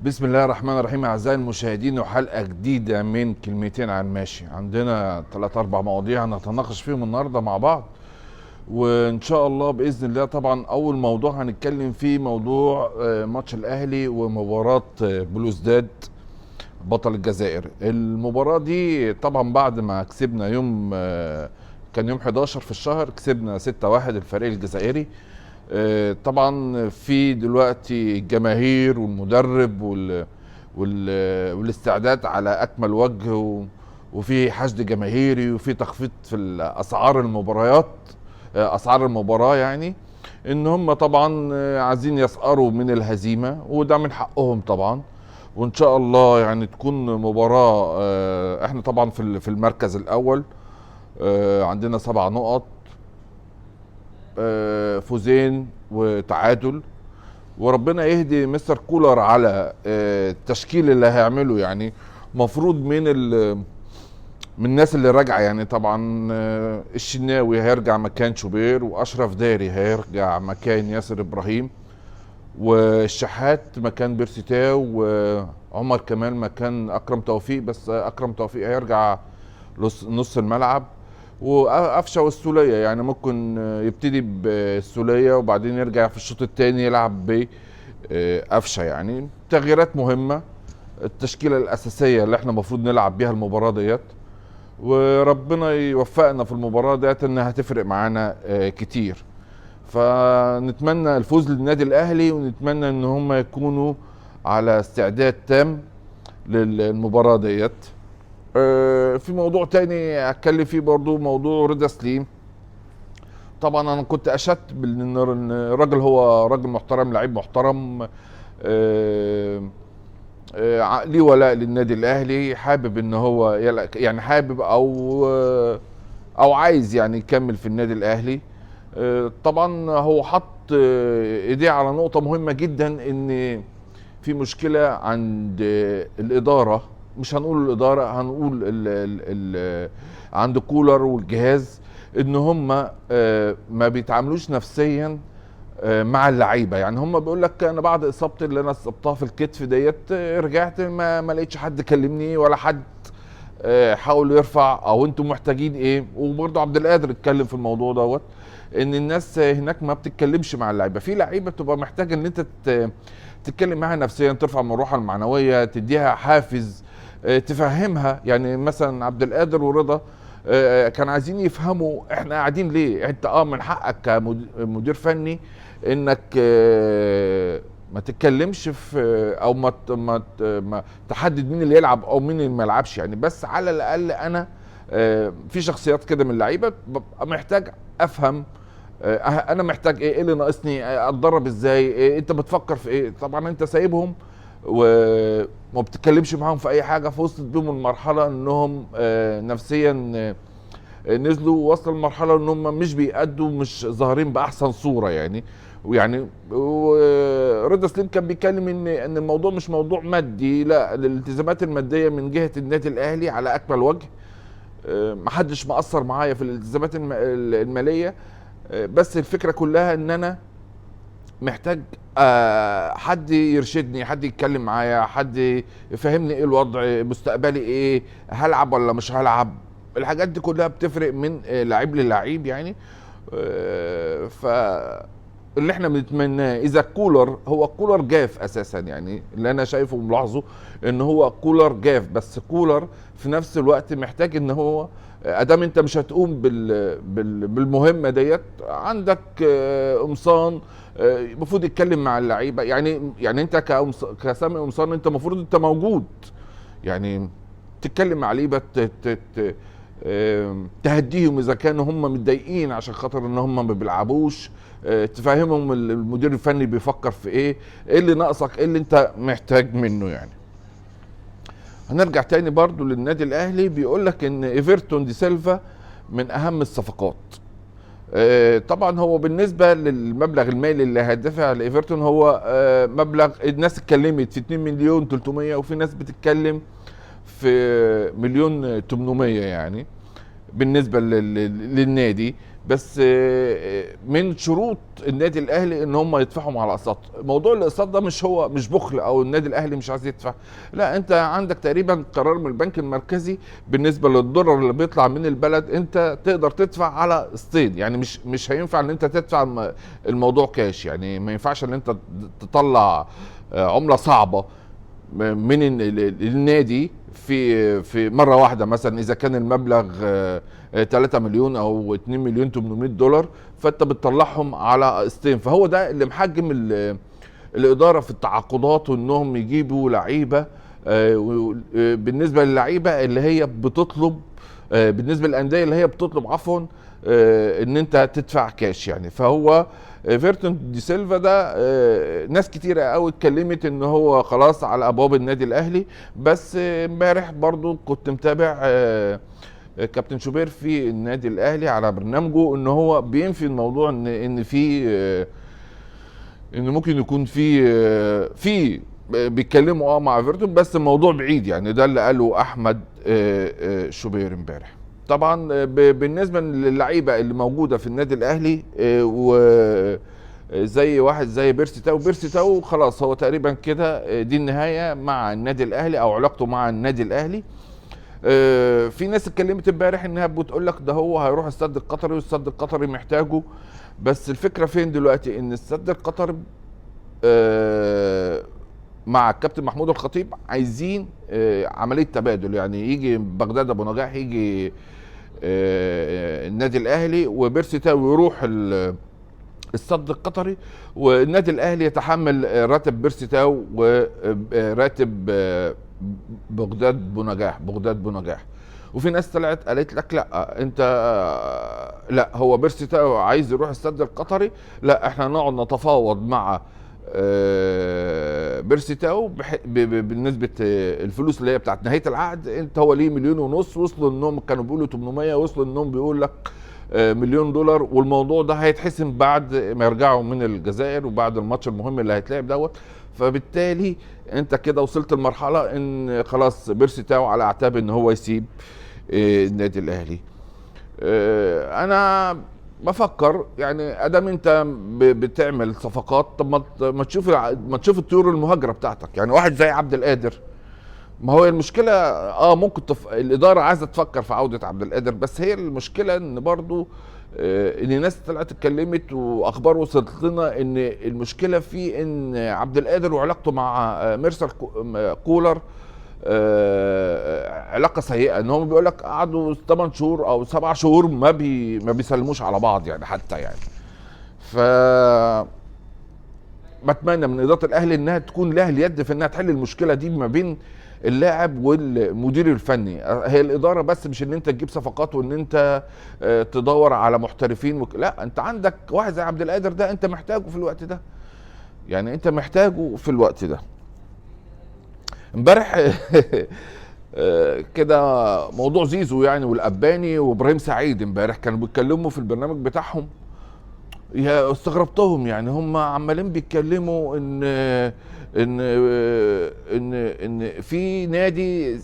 بسم الله الرحمن الرحيم اعزائي المشاهدين، وحلقه جديدة من كلمتين عن ماشي. عندنا 3 4 مواضيع هنتناقش فيهم النهارده مع بعض، وان شاء الله باذن الله. طبعا اول موضوع هنتكلم فيه موضوع ماتش الاهلي ومباراة بلوزداد بطل الجزائر. المباراة دي طبعا بعد ما كسبنا يوم كان يوم 11 في الشهر، كسبنا 6-1 الفريق الجزائري. طبعا في دلوقتي الجماهير والمدرب والاستعداد على اكمل وجه، وفي حشد جماهيري وفي تخفيض في اسعار المباريات، اسعار المباراة، يعني ان هم طبعا عايزين يسقروا من الهزيمة، وده من حقهم طبعا. وان شاء الله يعني تكون مباراة، احنا طبعا في المركز الاول، عندنا 7 نقط، فوزين وتعادل، وربنا يهدي مستر كولر على التشكيل اللي هيعمله. يعني مفروض من الناس اللي راجعه، يعني طبعا الشناوي هيرجع مكان شوبير، واشرف داري هيرجع مكان ياسر ابراهيم، والشحات مكان بيرسي تاو، وعمر كمال مكان اكرم توفيق، بس اكرم توفيق هيرجع نص الملعب، وقفشه والسوليه، يعني ممكن يبتدي بالسوليه وبعدين يرجع في الشوط الثاني يلعب بقفشه. يعني تغييرات مهمة، التشكيلة الاساسية اللي احنا المفروض نلعب بيها المباراة ديت، وربنا يوفقنا في المباراة ديت انها هتفرق معانا كتير. فنتمنى الفوز للنادي الاهلي، ونتمنى ان هم يكونوا على استعداد تام للمباراة ديت. في موضوع تاني اتكلم فيه برضو، موضوع رضا سليم. طبعا انا كنت اشدت بان الراجل هو راجل محترم، لعيب محترم، ليه ولاء للنادي الاهلي، حابب ان هو يعني حابب او عايز يعني يكمل في النادي الاهلي. طبعا هو حط ايديه على نقطة مهمة جدا، ان في مشكلة عند الإدارة، مش هنقول الإدارة، هنقول ال ال ال عند كولر والجهاز، ان هم ما بيتعاملوش نفسيا مع اللعيبة. يعني هم بيقول لك انا بعد اصابتي اللي انا اصبتها في الكتف ديت، رجعت ما لقيتش حد كلمني ولا حد حاول يرفع، او انتم محتاجين ايه. وبرضه عبد القادر اتكلم في الموضوع دوت، ان الناس هناك ما بتتكلمش مع اللعيبة. في لعيبة بتبقى محتاجه ان انت تتكلم معاها نفسيا، ترفع من روحها المعنوية، تديها حافز، تفهمها. يعني مثلا عبد القادر ورضا كان عايزين يفهموا احنا قاعدين ليه. انت من حقك كمدير فني انك ما تتكلمش في او ما تحدد مين اللي يلعب او مين اللي ما يلعبش يعني، بس على الاقل انا في شخصيات كده من اللعيبة ببقى محتاج افهم انا محتاج ايه، ايه اللي ناقصني، اتدرب ازاي، إيه، انت بتفكر في ايه. طبعا انت سايبهم وما بتتكلمش معاهم في اي حاجة، فوصلت بيهم المرحلة انهم نفسيا نزلوا، ووصلوا لمرحلة ان هم مش بيأدوا، مش ظاهرين باحسن صوره يعني. ويعني ورضا سليم كان بيتكلم ان الموضوع مش موضوع مادي، لا، الالتزامات المادية من جهة النادي الاهلي على اكمل وجه، محدش مقصر معايا في الالتزامات المالية، بس الفكرة كلها ان انا محتاج حد يرشدني، حد يتكلم معايا، حد يفهمني ايه الوضع، مستقبلي ايه، هلعب ولا مش هلعب. الحاجات دي كلها بتفرق من لعيب للعيب يعني. ف اللي احنا بنتمناه اذا كولر، هو كولر جاف اساسا، يعني اللي انا شايفه وملاحظة ان هو كولر جاف، بس كولر في نفس الوقت محتاج ان هو ادام انت مش هتقوم بالمهمه ديت، عندك قمصان المفروض يتكلم مع اللعيبة. يعني انت كسامي قمصان انت المفروض انت موجود، يعني تتكلم مع لعيبة، تهديهم اذا كانوا هم متضايقين عشان خاطر ان هم ما بيلعبوش، تفهمهم المدير الفني بيفكر في ايه، ايه اللي ناقصك، ايه اللي انت محتاج منه. يعني هنرجع تاني برضو للنادي الاهلي، بيقول لك ان ايفرتون دي سيلفا من اهم الصفقات. طبعا هو بالنسبة للمبلغ المالي اللي هيدفع لايفرتون هو مبلغ الناس اتكلمت في 2,300,000، وفي ناس بتتكلم في 1,800,000 يعني بالنسبة للنادي. بس من شروط النادي الاهلي ان هم يدفعوا على اقساط. موضوع الاقساط ده مش هو مش بخل او النادي الاهلي مش عايز يدفع، لا، انت عندك تقريبا قرار من البنك المركزي بالنسبة للدولار اللي بيطلع من البلد، انت تقدر تدفع على قسطين، يعني مش هينفع ان انت تدفع الموضوع كاش، يعني ما ينفعش ان انت تطلع عمله صعبة من النادي في مرة واحدة. مثلا اذا كان المبلغ 3 مليون او 2 مليون 800 دولار، فانت بتطلعهم على قسطين. فهو ده اللي محجم الادارة في التعاقدات، وانهم يجيبوا لعيبة. بالنسبة للعيبة اللي هي بتطلب، بالنسبة للاندية اللي هي بتطلب عفوا ان انت تدفع كاش يعني. فهو فيرتون دي سيلفا ده ناس كتيرة قوي اتكلمت ان هو خلاص على ابواب النادي الاهلي، بس امبارح برضو كنت متابع كابتن شوبير في النادي الاهلي على برنامجه ان هو بينفي الموضوع، ان في ان ممكن يكون في بيتكلموا مع فيرتون، بس الموضوع بعيد يعني. ده اللي قاله احمد شوبير امبارح. طبعا بالنسبة للعيبة اللي موجودة في النادي الاهلي، وزي واحد زي بيرسي تاو، بيرسي تاو خلاص هو تقريبا كده دي النهاية مع النادي الاهلي او علاقته مع النادي الاهلي. في ناس اتكلمت امبارح انها بتقول لك ده هو هيروح السد القطري والسد القطري محتاجه، بس الفكرة فين دلوقتي؟ ان السد القطري مع الكابتن محمود الخطيب عايزين عملية تبادل، يعني يجي بغداد ابو نجاح، يجي النادي الاهلي، وبيرسي تاو يروح السد القطري، والنادي الاهلي يتحمل راتب بيرسي تاو وراتب بغداد بونجاح. وفي ناس طلعت قالت لك لا، انت لا، هو بيرسي تاو عايز يروح السد القطري، لا احنا نقعد نتفاوض مع بيرسي تاو بالنسبة الفلوس اللي هي بتاعت نهاية العقد. انت هو ليه 1.5 مليون، وصلوا انهم كانوا بيقولوا 800، وصلوا انهم بيقول لك مليون دولار، والموضوع ده هيتحسم بعد ما يرجعوا من الجزائر وبعد الماتش المهم اللي هيتلعب دوت. فبالتالي انت كده وصلت لمرحلة ان خلاص بيرسي تاو على اعتاب ان هو يسيب النادي الاهلي. انا بفكر يعني ادام انت بتعمل صفقات، طب ما تشوف الطيور المهاجره بتاعتك، يعني واحد زي عبد القادر. ما هو المشكلة ممكن الادارة عايزه تفكر في عوده عبد القادر، بس هي المشكلة ان برضو ان ناس طلعت اتكلمت واخبار وصلت لنا ان المشكلة في ان عبد القادر وعلاقته مع ميرسل كولر علاقة سيئه، ان هم بيقول لك قعدوا 8 شهور او 7 شهور ما بيسلموش على بعض يعني حتى يعني. ف بتمنى من ادارة الاهلي انها تكون لها اليد في انها تحل المشكلة دي ما بين اللاعب والمدير الفني. هي الادارة بس مش ان انت تجيب صفقات وان انت تدور على محترفين لا، انت عندك واحد زي عبد القادر ده انت محتاجه في الوقت ده، يعني انت محتاجه في الوقت ده. امبارح كده موضوع زيزو يعني والأباني وابراهيم سعيد امبارح كانوا بيتكلموا في البرنامج بتاعهم، يا استغربتهم يعني، هم عمالين بيتكلموا ان ان ان ان في نادي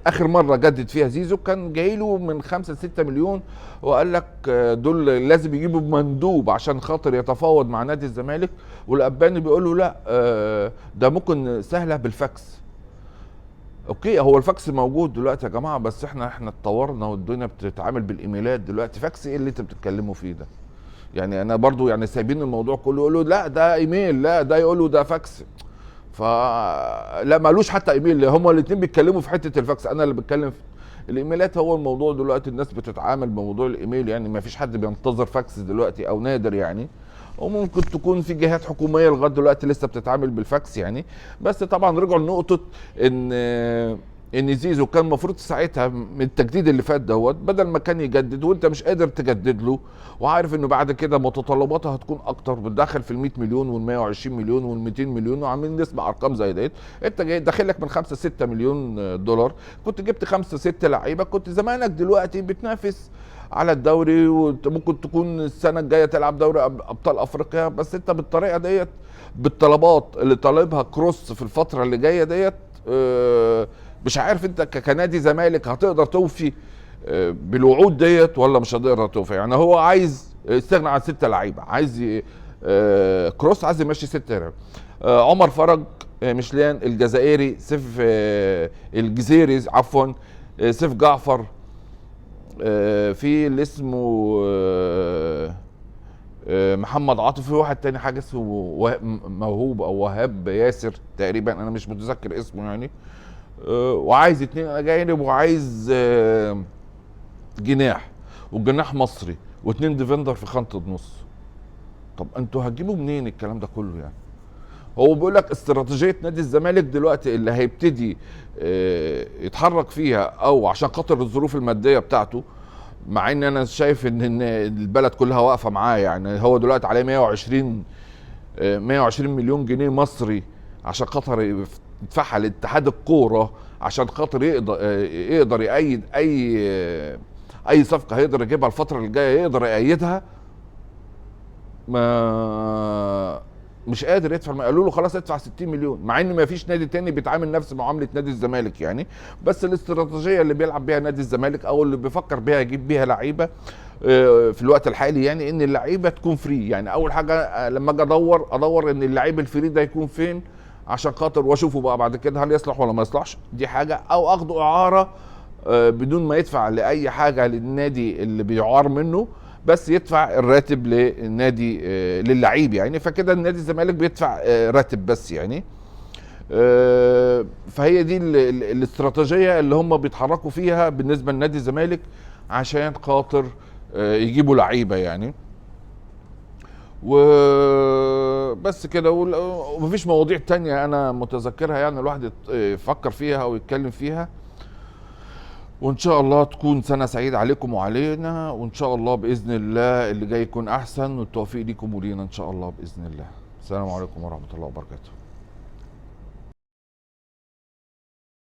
اخر مرة جدد فيها زيزو كان جايله من 5 ل 6 مليون، وقال لك دول لازم يجيبوا مندوب عشان خاطر يتفاوض مع نادي الزمالك، والأباني بيقول له لا ده ممكن سهلة بالفاكس. okay، هو الفاكس موجود دلوقتي يا جماعة، بس احنا اتطورنا والدنيا بتتعامل بالايميلات دلوقتي. فاكس ايه اللي انت بتتكلموا فيه ده؟ يعني انا برضو يعني سايبين الموضوع كله، يقولوا لا ده ايميل، لا ده يقولوا ده فاكس، فلا مالوش حتى ايميل. هما الاثنين بيتكلموا في حتة الفاكس، انا اللي بتكلم في الايميلات. هو الموضوع دلوقتي الناس بتتعامل بموضوع الايميل، يعني ما فيش حد بينتظر فاكس دلوقتي او نادر يعني، وممكن تكون في جهات حكومية لغاية دلوقتي لسه بتتعامل بالفاكس يعني. بس طبعا رجعوا لنقطة ان زيزو كان المفروض ساعتها من التجديد اللي فات دوت، بدل ما كان يجدد وانت مش قادر تجدد له، وعارف انه بعد كده متطلباتها هتكون اكتر، بتدخل في ال 100 مليون وال 120 مليون وال 200 مليون، وعاملين نسمع ارقام زي ديت. انت جاي داخل لك من 5 6 مليون دولار، كنت جبت 5 6 لعيبة، كنت زمانك دلوقتي بتنافس على الدوري، وممكن تكون السنة الجاية تلعب دوري ابطال افريقيا. بس انت بالطريقة ديت، بالطلبات اللي طالبها كروس في الفترة اللي جاية ديت، مش عارف انت كنادي زمالك هتقدر توفي بالوعود ديت ولا مش هتقدر توفي. يعني هو عايز يستغنى عن 6 لعيبة، عايز كروس عايز يمشي 6 لعيبة، عمر فرج، مشلان الجزائري، سيف الجزيري عفوا، سيف جعفر، في اللي اسمه محمد عاطف، في واحد تاني حاجة اسمه موهوب او وهاب ياسر تقريبا، انا مش متذكر اسمه يعني. وعايز 2 اجانب، وعايز جناح، والجناح مصري، و2 defender في خانه النص. طب انتوا هتجيبوا منين الكلام ده كله يعني؟ هو بيقول لك استراتيجية نادي الزمالك دلوقتي اللي هيبتدي يتحرك فيها، او عشان خاطر الظروف المادية بتاعته، مع ان انا شايف ان البلد كلها واقفة معاه يعني. هو دلوقتي عليه 120 مليون جنيه مصري عشان خاطر يدفعها لاتحاد الكورة، عشان خاطر يقدر يأيد اي صفقة هيقدر يجيبها الفترة الجاية، يقدر يأيدها. ما مش قادر يدفع، قالوا له خلاص ادفع 60 مليون، مع ان ما فيش نادي تاني بيتعامل نفس معاملة نادي الزمالك يعني. بس الاستراتيجية اللي بيلعب بيها نادي الزمالك او اللي بيفكر بيها يجيب بيها لعيبة في الوقت الحالي يعني، ان اللعيبة تكون free يعني. اول حاجة لما اجي ادور ان اللعيب ال free ده يكون فين عشان خاطر واشوفه بقى بعد كده هل يصلح ولا ما يصلحش، دي حاجة. او اخده اعاره بدون ما يدفع لاي حاجة للنادي اللي بيعار منه، بس يدفع الراتب للنادي للعيب يعني. فكده النادي الزمالك بيدفع راتب بس يعني. فهي دي الاستراتيجية اللي هم بيتحركوا فيها بالنسبة لنادي الزمالك عشان خاطر يجيبوا لعيبة يعني. وبس كده، ومفيش مواضيع تانية انا متذكرها يعني الواحد يفكر فيها او يتكلم فيها. وان شاء الله تكون سنة سعيدة عليكم وعلينا، وان شاء الله بإذن الله اللي جاي يكون احسن، والتوفيق ليكم ولينا ان شاء الله بإذن الله. السلام عليكم ورحمة الله وبركاته.